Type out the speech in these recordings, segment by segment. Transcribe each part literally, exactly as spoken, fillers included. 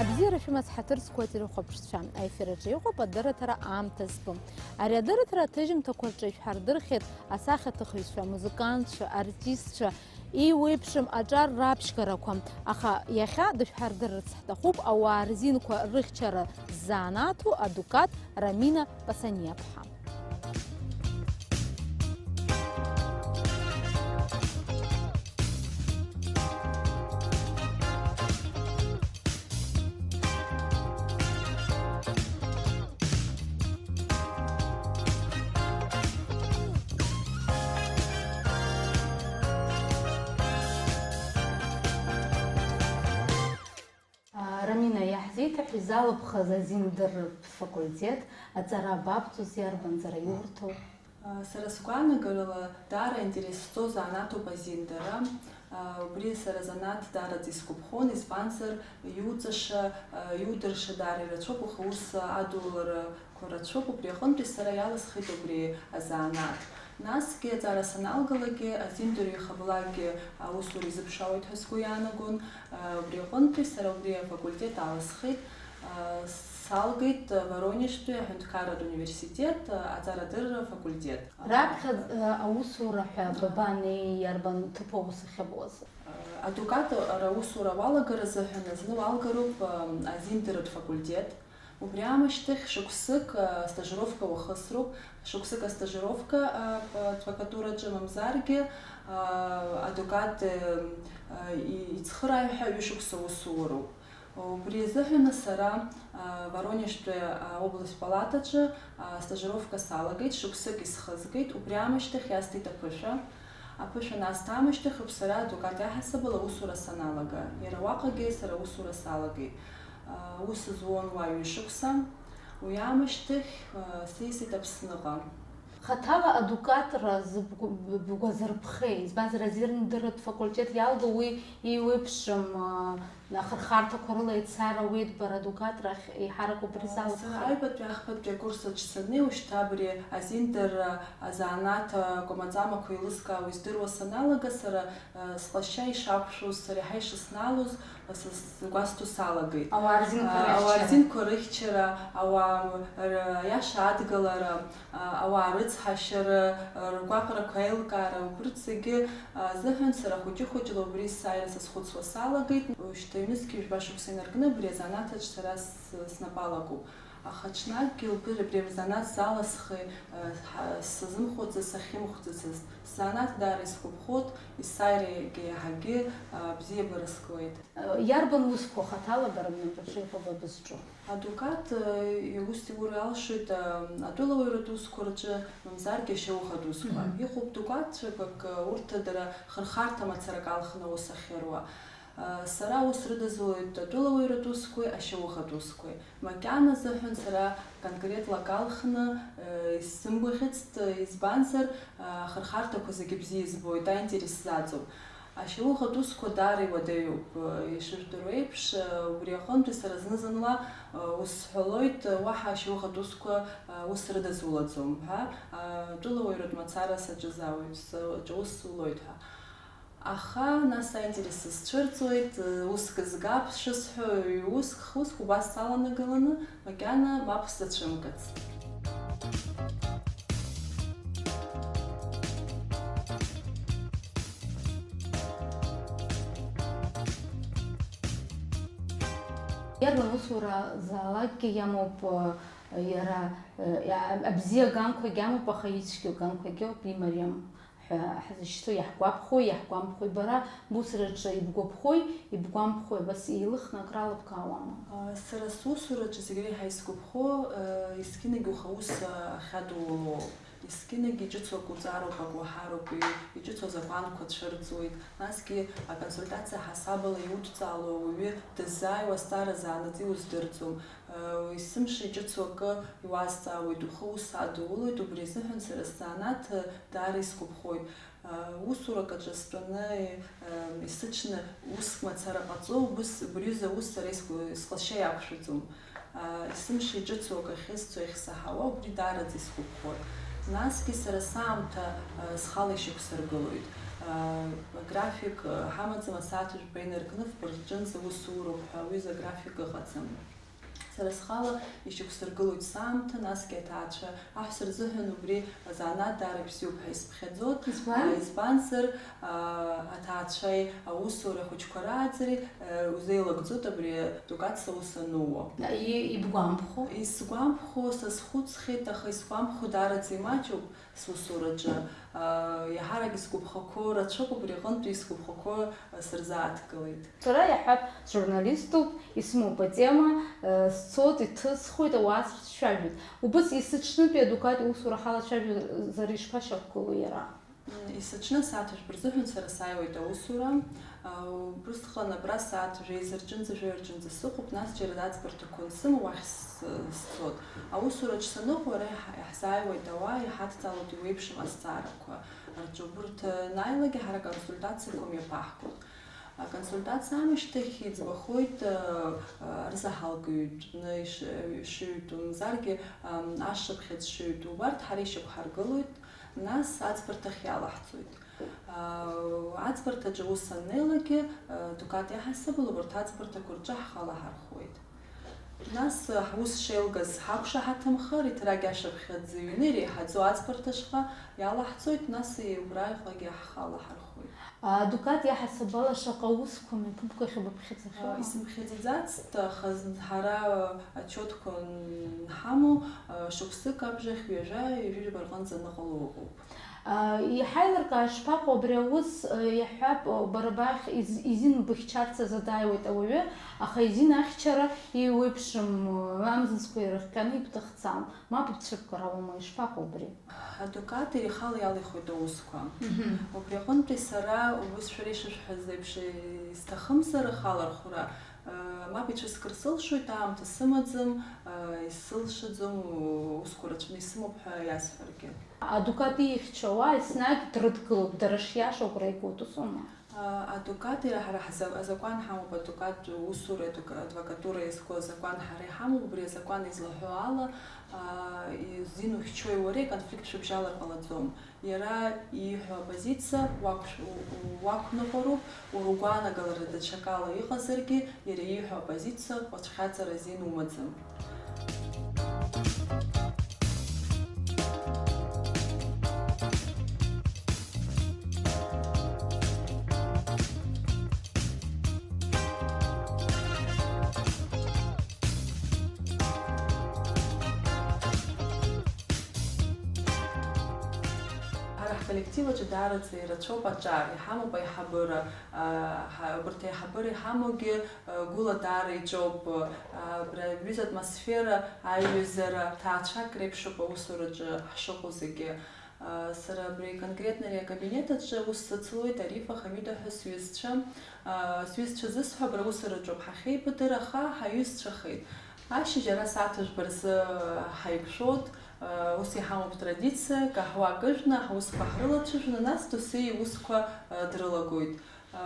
Абзиара шәымаз, ҳаҭыр зқәу ателехәаԥшцәа, аефир аҿы иҟоуп адырраҭара аамҭа зтәу. Ари адырраҭара аҭыжьымҭақәа рҿы ишәҳардырхьеит асахьаҭыхҩцәа, амузыкантцәа, артистцәа, еиуеиԥшым аҿар раԥшьгарақәа. Аха иахьа дышәҳардырырц ҳҭахуп ауаа рзинқәа рыхьчара ззанааҭу адукат Рамина Пасаниаԥҳа. Рамина, иаҳзеиҭаҳәи залыԥхаз азиндырратә факультет, аҵара абабҵоз, иарбан ҵара иурҭо? Сара сгәаанагарала, даара аинтерес зҵоу занааҭуп азиндырра. Убри сара азанааҭ даараӡа исгәаԥхон, избанзар, иуҵаша, иудырша даара ирацәоуп, аха ус адулара Қәа рацәоуп, убри аҟынтәи сара иаласхеит убри азанааҭ. Насгьы аҵара саналгалакгьы, азиндырра ихаблакгьы аусура изыԥшаауеит ҳәа сгәы иаанагон. Убри аҟынтәи сара убри афакультет аласхеит. Салгеит Воронежтәи аҳәынҭқарратә университет аҵарадырра афакультет. Раԥхьа аусура ҳәа бабанеи, иарбан ҭыԥ аус ахьабуаз? Адукат ара аусура уалагар азыҳәан зны уалгароуп азиндырратә факультет. Убри аамышьҭахь шықәсык, а, астажировка уахысроуп, шықәсык астажировка, а, п-, адвокатураҿы, мамзаргьы, а, адвокат, э, а, и-, ицхырааҩ ҳәа ҩышықәса аус ууроуп. Убри азыҳәан сара, а, Воронежтәи, а, область палатаҿы, а, астажировка салагеит, шықәсык исхызгеит, убри аамышьҭахь иасҭеит аԥышәа. Аԥышәа насҭа аамышьҭахь ауп сара адвокат иаҳасабала аусура саналага. Иара уаҟагьы сара аусура салагеит. Аус зуан уа ҩышықәса, уи аамышьҭахь, а, сиасит Аԥсныҟа. Хаҭала адукатра зыбгә-, бгәазырԥхеи? Избанзар, азиндырратә факультет иалгоу уи еиуеиԥшым, а, ахырхарҭақәа рыла еицар ауеит бара адукатрахь, еиҳарак убри залыԥхеит. Сара аҩбатәи ахԥатәи акурс аҿы саннеи, ушьҭа абри азиндырра азанааҭ акәамаҵамақәа еилыскаауа издыруа саналага, сара Сҟазшьа ишақәшәоз, сара иаҳа ишыснаалоз, са сгәасҭо салагеит. Ауаа рзинқәа А, рыхьчара. Ауаа рзинқәа рыхьчара, ауаа р-, аиаша адгалара, а, ауаа рыцҳашьара, ргәаҟрақәа аилкаара, убырҭ зегьы, а, азыҳәан сара хәыҷы-хәыҷла убри есааира сазхәыцуа салагеит. Уажәшьҭа ҩнызқь ҩажәба шықәса инаркны абри азанааҭ аҿы сара с-, снапы алакуп. Аха ҽнакгьы убри абри азанааҭ заласхеи, а, ҳа-, сазымхәыцыз, сахьымхәыцыцызт. Сзанааҭ даара исгәаԥхоит, есааирагьы иаҳагьы, а, бзиабара скуеит. Иарбан усқәа хаҭала бара бнапаҿы иҟоуп бызҿу? Адукат, э, ус иура иалшоит, э, атәылауаҩратә усқәа рҿы, мамзаргьы ашьаухатә усқәа. Мгм. Иҟоуп дукатцәақәак, э, урҭ дара хырхарҭа мацарак алхны аус ахьыруа. Э, сара аус рыдызулоит атәылауаҩратә усқәеи ашьаухатә усқәеи. Макьана азыҳәан сара конкретлак алхны, э, исзымгәаӷьыцт, избанзар, э, ахырхарҭақәа зегьы бзиа избоит, аинтерес сзаҵоуп. Ашьаухатә усқәа даара иуадаҩуп, э, ишыжәдыруа еиԥш, э, убри аҟынтәи сара зны-зынла, э, ус сҳәалоит, э, уаҳа ашьаухатә усқәа, э, ус рыдызулаӡом ҳәа, э, тәылауаҩратә мацара саҿызаауеит, саҿ-, ус сулоит ҳәа. Аха, нас, аинтерес сызцәырҵуеит, уск згап шысҳәо, ҩ-уск, х-уск убас саланагаланы, макьана мап сзацәымгац. Иарбан усура заалакгьы иамоуп, иара, абзиа ганқәагьы амоуп, аха ицәгьоу ганқәагьы ауп имариам. Ҳәа ҳзышьҭоу иаҳгәаԥхои, иаҳгәамԥхои бара, бусураҿы ибгәаԥхои, ибгәамԥхои, абас еилыхны акралыбкаауама? Сара сусураҿы зегь реиҳа исгәаԥхо, есқьынагь ухаус ахьадулоу, есқьынагь иҿыцу акуҵароуп, акуаҳароуп, иҿыцу азакәанқәа цәырҵуеит, насгьы аконсультациа ҳасабала иудҵаало ауаҩы дыззааиуа азҵаара заанаҵ иуздырӡом. Есымша иҿыцу акы иуазҵаауеит, ухы ус адуулоит, убри азыҳәан сара сзанааҭ даара исгәаԥхоит. Усурак аҿы стәаны, исыҽны, уск мацара ҟаҵо, убыс, убри аҩыза аус сара исгәы-, сҟазшьа иақәшәаӡом. Есымша иҿыцу акы ахьысҵо, иахьсаҳауа, убри даараӡа исгәаԥхоит. Насгьы сара саамҭа, а, схала ишьақәсыргылоит. А, график, а, ҳамаӡам, асааҭ жәба инаркны фба рҿынӡа усуроуп ҳәа, уҩыза график ыҟаӡам. Сара схала ишьақәсыргылоит саамҭа, насгьы аҭаацәа аҳәса рзыҳәан убри азанааҭ даара ибзиоуп ҳәа исԥхьаӡоит. Избан? А, избанзар, а, аҭаацәеи аусуреи ахәыҷқәа рааӡареи, а, узеилагӡоит абри адукат са ус анууа. И-, ибгәамԥхо? Исгәамԥхо, сазхәыцхьеит, аха исгәамԥхо даараӡа имаҷуп. Сусураҿы, аа, иаҳарак исгәаԥхақәоу рацәоуп, убри аҟынтәи исгәаԥхақәоу, аа, сырзааҭгылеит. Сара иаҳҳәап, сжурналиступ, исымоуп атема, аа, сцоит, иҭысхуеит, ауаа срыцәажәоит. Убыс есыҽнытәи адукат иусура ҳалацәажәозар ишԥашьақәгылоу иара? М, есыҽны асааҭ жәба рзыҳәан сара сааиуеит аусура. Убысҟан абра сааҭ жәеиза рҿынӡа, жәаҩа рҿынӡа сыҟоуп, нас џьара аӡбарҭақәа ансымоу уахь с-, сцоит. Аусураҿ саныҟоу, ара иаҳ-, иаҳзааиуеит ауаа, иҳадҵаалоит иуеиԥшым азҵаарақәа рҿы. Убырҭ анааилак ҳара аконсультациақәа мҩаԥаҳгоит. Аконсультациа аамышьҭахь иӡбахоит, а, а, арзаҳалгаҩ дтәны иш-, шыҩтәу, мамзаргьы, ам, ашшыԥхьыӡ шыҩтәу. Убарҭ ҳара ишьақәҳаргылоит, нас аӡбарҭахь иалаҳҵоит. Аа, аӡбарҭаҿы ус аннеилакгьы, аа, дукат иаҳасабала убарҭ аӡбарҭақәа рҿы ҳхалаҳархәуеит. Нас, аа, ҳус шеилгаз ҳақәшаҳаҭымхар, иҭрагь ашьапхьыӡ иҩны иреиҳаӡоу аӡбарҭа шҟа иалаҳҵоит, нас убраҟагьы ҳхалаҳархәуеит. Адукат иаҳасабала шаҟа усқәа мҩаԥымгахьоу быԥхьаӡахьоума? Исымԥхьаӡаӡацт, аха ҳара ачиотқәа анҳамоу, шықәсык абжахь ҩажәа, ҩажәи жәаба рҟынӡа аныҟало ыҟоуп. Иҳаилыркаар шԥаҟоу абри аус, иаҳҳәап, бара бахь из-, изин быхьчарц азы дааиуеит ауаҩы, аха изин ахьчара еиуеиԥшым, амзызқәа ирыхҟьаны ибҭахӡам, мап бцәыбкыр ауама, ишԥаҟоу абри? Адукат ихала иалихуеит аусқәа. Мгм. Убри аҟынтәи сара, убыс шәара ишышәҳәаз еиԥш, исҭахымзар ахалархәра, Мап ицәыскыр сылшоит, аамҭа сымаӡам, исылшаӡом, усқәа рацәаны исымоуп ҳәа иасҳәаргьы. Адукат ихьчауа еснагь дрыдгылоуп, дара шиашоу агәра игоит, усоума? Адукат иара ҳара ҳза-, азакәан ҳамоуп, адукат усуреи адука-, адвокатуреи иазку азакәан ҳара иҳамоуп, убри азакәан излаҳәо ала, изин ухьчои уареи аконфликт шәыбжьалар ҟалаӡом. Иара ииҳәо апозициа уақәшә-, у-, у-, уақәныҟәароуп, уара угәаанагарала даҽакала иҟазаргьы, иара ииҳәо апозициа уацәхьаҵыр азин умаӡам. Ҳара ҳколлектив аҿы даараӡа ирацәоуп аҿар, иҳамоуп аиҳабыра, аа, ҳа-, убарҭ аиҳабыра иҳамоугьы, аа, гәыла даара иҿоуп, аа, абри аҩыза атмосфера, аиҩызара, ҭаацәак реиԥшуп аусураҿы ҳшыҟоу зегьы. Аа, сара абри конкретно ари акабинет аҿы аус сыцлоит Арифа Хамида ҳәа сҩызцәа. Аа, сҩызцәа зысҳәо абра аусураҿоуп ҳахьеибадыр, аха ҳаиҩызцәахеит. Ашьыжь ара сааҭ жәба рзы ҳаиқәшәоит. Ус иҳамоуп традициа, каҳуа кыжәны, ҳусқәа ҳрылацәажәаны, нас досу иусқәа, ы, дрылагоит. Ы,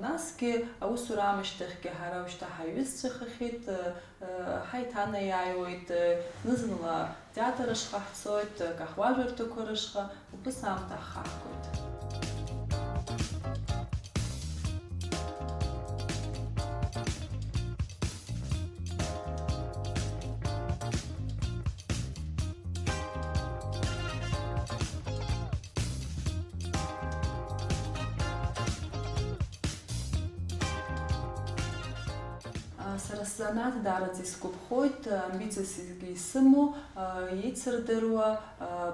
насгьы аусура аамышьҭахьгьы ҳара ушьҭа ҳаиҩызцәахахьеит, ы, ы, ҳаиҭанаиааиуеит, ы, зны-зынла театр ашҟа ҳцоит, ы, каҳуажәырҭақәа рышҟа, убыс аамҭа ҳхаргоит. Сара сзанааҭ даараӡа исгәаԥхоит, амбициа зегьы исымоу, еицырдыруа,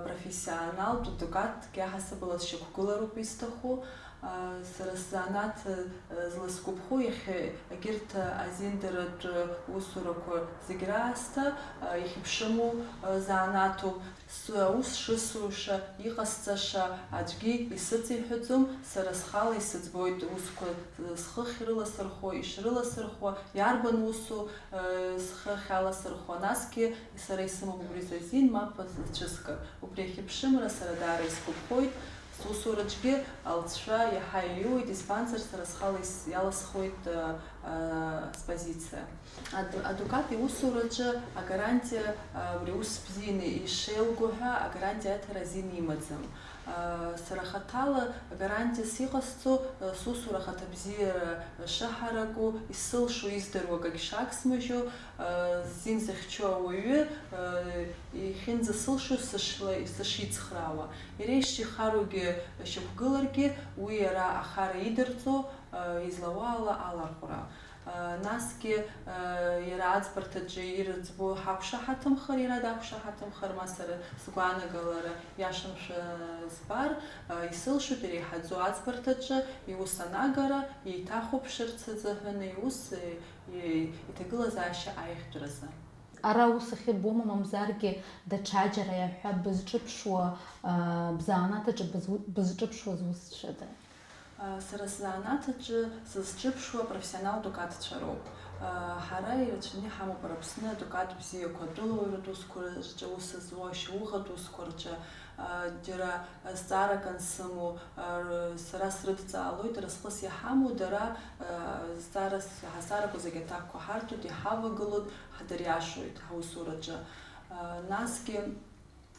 профессионалтә дукаҭк иаҳасабала сшьақәгылароуп исҭаху. Сара сзанааҭ, зласгәаԥхо иахьа егьырҭ азиндаратә усурақәа зегь раасҭа, иахьыԥшыму, занааҭуп. Сус шысуша, иҟасҵаша аӡәгьы исыҵиҳәаӡом, сара схала исыӡбоит усқәа схы ахьрыласырхәо, ишрыласырхәуа, иарбан усу, схы ахьаласырхәуа, насгьы сара исымоуп убри азин, мап зцәыскыр. Убри ахьыԥшымра сара даара исгәаԥхоит, Сусураҿгьы алҵшәа иаҳа иаиуеит, избанзар, сара схала ис-, иаласхуеит, э, э, спозициа. Ад-, адвокат иусураҿы агарантиа, э, абри аус бзианы ишеилго ҳәа агарантиа аҭара азин имаӡам. Э, сара хаҭала агарантиас иҟасҵо, э, сусура ахаҭа бзиара шыҳараку, исылшо, издыруа акагь шаксмыжьо, э, зин зыхьчо ауаҩы, э, ихьынӡасылшо сышла-, сышицхраауа. Иара ишихаругьы шьақәгыларгьы, уи иара ахара идырҵо, э, излауала алархәра. Э, насгьы, э, иара аӡбарҭаҿы ирыӡбо ҳақәшаҳаҭымхар, иара дақәшаҳаҭымхар, ма сара сгәаанагалара иашамшәа збар, э, исылшоит иреиҳаӡоу аӡбарҭаҿы иус анагара, еиҭахәаԥшырц азыҳәан иус, э, и-, иҭагылазаашьа аиӷьтәразы. Ара аус ахьыбума, мамзаргьы даҽаџьара иаҳҳәап, бызҿыԥшуа, аа, бзанааҭ аҿы бызу-, бызҿыԥшуаз усшәада? Сара сзанааҭ аҿы сызҿыԥшуа апрофессионал адвокатцәа роуп. Ҳара ирацәаны иҳамоуп Аԥсны адвокат бзиақәа, атәылауаҩратә усқәа рҿы аус зуа, ашьауӷатә усқәа рҿы. Џьара зҵаарак ансымоу, сара срыдҵаалоит, разҟыс иҳамоу дара, зҵаарас, ҳазҵаарақәа зегьы аҭакқәа ҳарҭоит, иҳавагылоит, ҳдыриашоит ҳусураҿы. Насгьы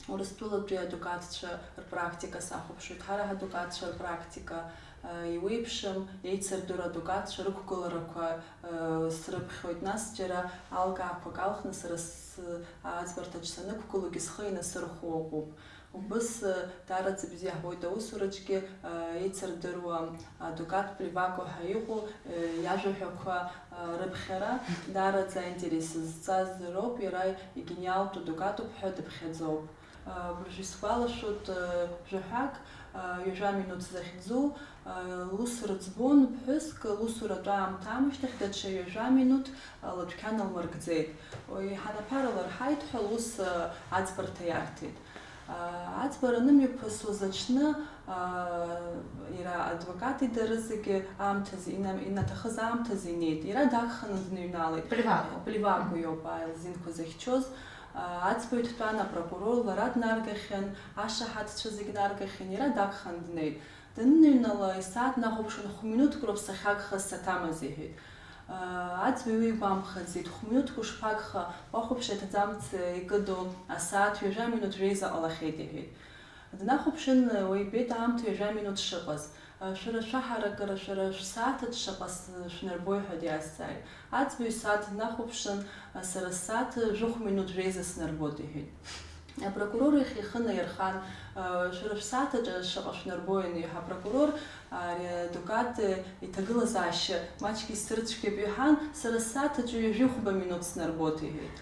Урыстәылатәи адвокатцәа рпрактика сахәаԥшуеит, ҳара ҳадвокатцәа рпрактика, э, иуеиԥшым, еицырдыруа адвокатцәа рықәгыларақәа, э, срыԥхьоит, нас џьара алкаақәак алхны сара с-, аӡбарҭаҿ санықәгылогьы схы инасырхәо ыҟоуп. Убыс, э, даараӡа бзиа ҳбоит аусураҿгьы, э, еицырдыруа адвокат Плевако ҳәа иҟоу, э, иажәаҳәақәа, э, рыԥхьара даараӡа аинтерес зҵаз роуп, иара игениалтә адвокатуп ҳәа дыԥхьаӡоуп. Уажәы исгәалашәоит, э, жәаҳәак, э, ҩажәа минуҭ захьӡу, э, лусура ӡбон ԥҳәыск, лусуратә аамҭа амышьҭахь даҽа ҩажәа минуҭ, э, лыдәқьан лмыркӡеит. Уи ҳанаԥара лырҳаит ҳәа лус, э, аӡбарҭа иарҭеит. Э, аӡбара анымҩаԥысуаз аҽны, э, иара адвокати дарызегьы аамҭазы, ина-, инаҭахыз аамҭазы инеит. Иара дагханы дныҩналеит. Плевако. Плевако иоуп, аилзинқәа захьчоз. Аӡбаҩ дтәан, апрокурор лара днаргахьан, ашаҳаҭцәа зегь наргахьан, иара дагхан днеит. Даныныҩнала, исааҭ нахәаԥшын, хә-минуҭк роуп сахьагхаз саҭамыз, иҳәеит. Аӡбаҩ уи игәамԥхаӡеит, хә-минуҭк ушԥагха, уахәаԥш иаҭаӡамц икыду асааҭ ҩажәа минуҭ реиза ҟалахьеит, иҳәеит. Днахәаԥшын, уи ибеит аамҭа ҩажәа минуҭ шыҟаз. Шәара шәаҳаракыра, шәара шәсааҭ аҿы шаҟа с-, шәнарбои ҳәа диазҵааит. Аӡбаҩ сааҭ днахәаԥшын, сара ссааҭ жәохә минуҭ реиза снарбоит, иҳәеит. Апрокурор иахь ихы наирхан, шәара шәсааҭ аҿы шаҟа шәнарбои аниҳәа, апрокурор ари адвокат иҭагылазаашьа маҷк исырцәгьап иҳәан, сара ссааҭ аҿы ҩажәихәба минуҭ снарбоит, иҳәеит.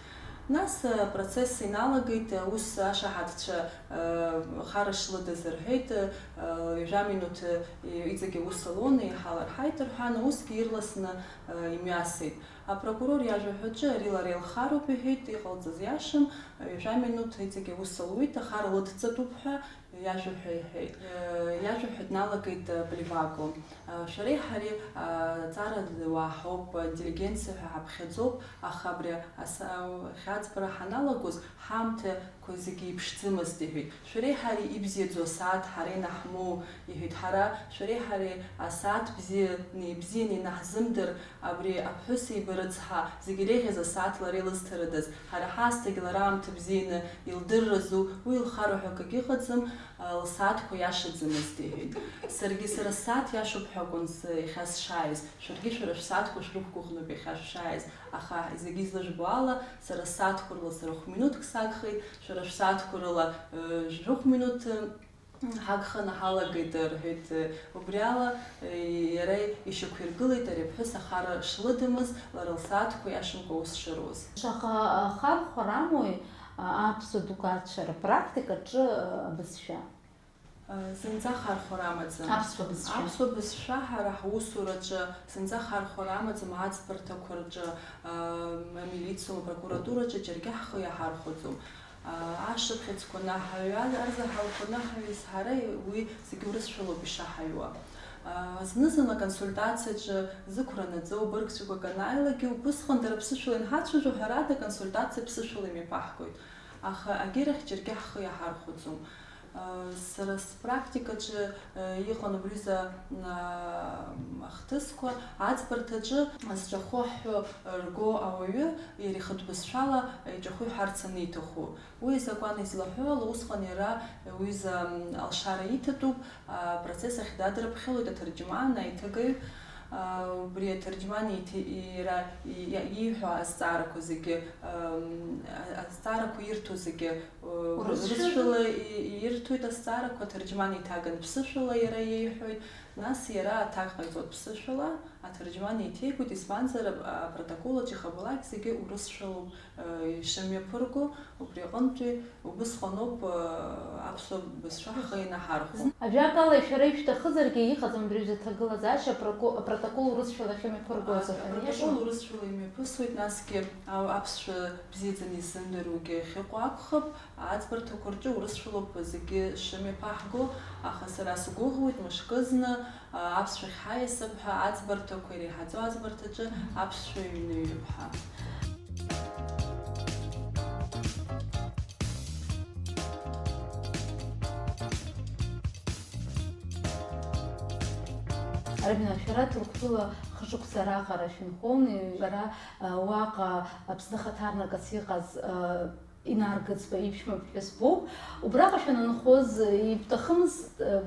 Нас апроцесс иналагеит, аус ашаҳаҭцәа, э, хара шлыдыз рҳәеит, э, ҩажәа минуҭ, э, иҵегь аус алон, еиҳа лырҳаит рҳәан, аусгьы ирласны, э, имҩасит. Апрокурор иажәа ҳәаҿы ари лара илхароуп иҳәеит, иҟалҵаз иашам, ҩажәа минуҭ иҵегь аус луит, ахара лыдҵатәуп ҳәа иажәа ҳәа иҳәеит. Э, иажәа ҳәа дналагеит, э, Плевако. Э, шәареи ҳареи, э, ҵара уаа ҳауп, интеллигенциа ҳәа ҳаԥхьаӡоуп, аха абри ас-, ау-, ахьаӡбара ҳаналагоз, ҳаамҭақәа зегьы иԥшӡымызт, иҳәеит. Шәареи ҳареи ибзиаӡоу асааҭ ҳара инаҳмоу, иҳәеит, ҳара шәареи ҳареи асааҭ бзианы, ибзианы инаҳзымдыр, абри аԥҳәыс еиба рыцҳа, зегь иреиӷьыз асааҭ лара илызҭарыдаз, ҳара ҳаасҭагь лара аамҭа бзианы илдырразу, уи илхароу ҳәа акгьы ыҟаӡам, лсааҭқәа иашаӡамызт, иҳәеит. Саргьы сара ссааҭ иашоуп ҳәа акәын с-, иахьа сшааиз, шәаргьы шәара шәсааҭқәа шәрықәгәыӷноуп иахьа шәшааиз, аха зегьы излыжәбо ала, сара ссааҭқәа рыла сара хә-минуҭк сагхеит, шәара шәсааҭқәа рыла, э, жәохә минуҭ, э, ҳагханы ҳалагеит, рҳәеит. Убри ала, э, иара ишьақәиргылеит ари аԥҳәыс ахара шлыдымыз, лара лсааҭқәа иашамкәа аус шыруз. Шаҟа, а, хархәарамои, а, аԥсуа адвокатцәа рпрактикаҿы, а, абызшәа? Зынӡа хархәара амаӡам. Аԥсуа бызшәа. Аԥсуа бызшәа ҳара ҳусураҿы зынӡа хархәара амаӡам, аӡбарҭақәа рҿы, амилициум, апрокуратураҿы џьаргьы ҳхы иаҳархәаӡом. Ашықәсқәа наҳаҩа, арзаҳалқәа наҳаҩыс ҳара уи зегьы урысшәалоуп ишаҳаҩуа. Зны-зынла аконсультациаҿы зықәра наӡоу быргцәақәак анааилакгьы, убысҟан дара ԥсышәала инҳацәажәо, ҳәарада, аконсультациа ԥсышәала имҩаԥаҳгоит. Аха агьырахь џьаргьы ҳхы иаҳархәаӡом. Сара спрактикаҿы иҟан убриазы ахҭысқәа, аӡбарҭаҿы зҿахәы ҳҳәо рго ауаҩы иара ихатә бызшәала иҿахәы иҳәарц аниҭаху. Уи азакәан излаҳәо ала, усҟан иара уҩыза алшара иҭатәуп, апроцесс ахь дадрыԥхьалоит аҭырџьман, аиҭагаҩ. Убри аҭырџьман иҭи-, иара и-, ииҳәо азҵаарақәа зегьы, азҵаарақәа ирҭо зегьы, Урысшәала? Урысшәала и-, ирҭоит азҵаарақәа, аҭырџьман иҭаган ԥсышәала иара иеиҳәоит, нас иара аҭак ҟаиҵоит ԥсышәала, аҭырџьман еиҭеигоит, избанзар, а, апротокол аҿы ихабалак зегьы урысшәалоуп, а, ишымҩаԥырго, убри аҟынтәи убысҟаноуп, а, аԥсуа бызшәа ҳхы инаҳархәо. Ажәакала, шәара ишәҭахызаргьы иҟаӡам абри аҩыза аҭагылазаашьа апроко-, апротокол урысшәала ахьымҩаԥырго азыҳәан, апротокол иашоу? Урысшәала имҩаԥысуеит, насгьы, а, аԥсшәа бзиаӡаны изымдыруагьы ахьыҟоу акәхап, аӡбарҭақәа рҿы урысшәалоуп зегьы шымҩаԥаҳго, аха сара сгәыӷуеит мышкызны, а, аԥсшәахь ҳаиасып ҳәа аӡбарҭақәа иреиҳаӡоу аӡбарҭаҿы аԥсшәа ҩныҩуп ҳәа. Арбина, шәара Ҭырқәтәыла хышықәса раҟара шәынхон, шәара, а, уаҟа Аԥсны хаҭарнакас иҟаз, а, Инар Гыцба иԥшәма ԥҳәыс боуп. Убраҟа шәанынхоз, ибҭахымыз,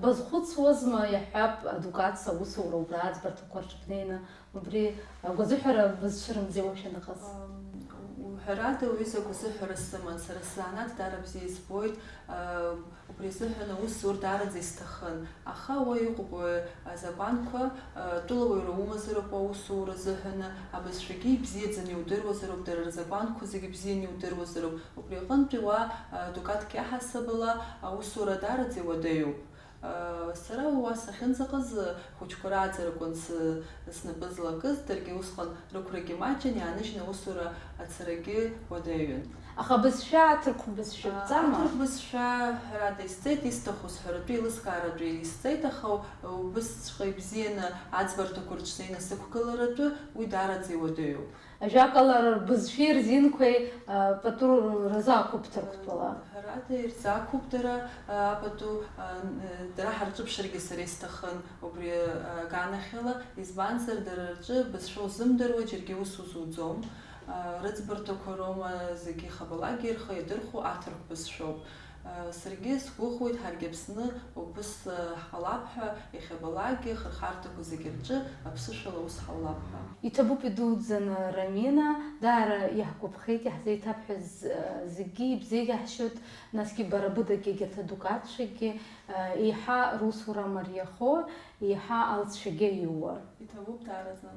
базхәыцуазма, иаҳҳәап, адукац аусура убра аӡбарҭақәа рҿы бнеины, убри агәазыҳәара бызцәырымӡеи уа шәаныҟаз? Ам, уҳәарада, уҩыза агәазыҳәара сыман. Сара сзанааҭ даара бзиа избоит. Ам, Убри азыҳәан аус зур даараӡа исҭахын, аха уа иҟоуп, уи азакәанқәа, а, тәылауаҩра умазароуп уа аусура азыҳәаны, абызшәагьы ибзиаӡаны иудыруазароуп, дара рзакәанқәа зегьы бзианы иудыруазароуп, убри аҟынтәи уа, а, дукаҭк иаҳасабала аусура даараӡа иуадаҩуп. А, сара уа сахьынӡаҟаз, хәыҷқәа рааӡарақәан сы-, снапы злакыз, даргьы усҟан рықәрагьы маҷын, иааныжьны аусура ацарагьы уадаҩын. Аха абызшәа, аҭырқә бызшәа, а, бҵама? Аҭырқә бызшәа, ҳәарада, исҵеит, исҭаху сҳәаратәы, еилыскааратәы исҵеит, аха убысҵәҟьа ибзианы аӡбарҭақәа рыҽны инасықәгыларатәы уи даараӡа иуадаҩуп. Ажәакала, рбызшәеи рзинқәеи, а, пату рзақәуп Ҭырқәтәыла? Ҳәарада, ирзақәуп дара, а, апату, а, н-, дара ҳарҿыԥшыргьы сара исҭахын убри, а, аганахьала, избанзар, дара рҿы бызшәа узымдыруа џьаргьы ус узуӡом. Рыӡбарҭақәа роума зегьы ихабалакгьы рхы иадырхәо аҭырқә бызшәоуп. Саргьы сгәыӷуеит, ҳаргьы Аԥсны убыс ҳҟалап ҳәа, иахьабалакгьы ахырхарҭақәа зегьы рҿы аԥсышәала аус ҳаулап ҳәа. Иҭабуп идуӡӡаны, Рамина, даара иаҳгәаԥхеит, иаҳзеиҭабҳәаз зегьы ибзеиӷьаҳшьоит, насгьы бара быдагьы егьырҭ адукатцәагьы еиҳа русура мариахо, еиҳа алҵшәагьы аиуа. Иҭабуп даараӡа.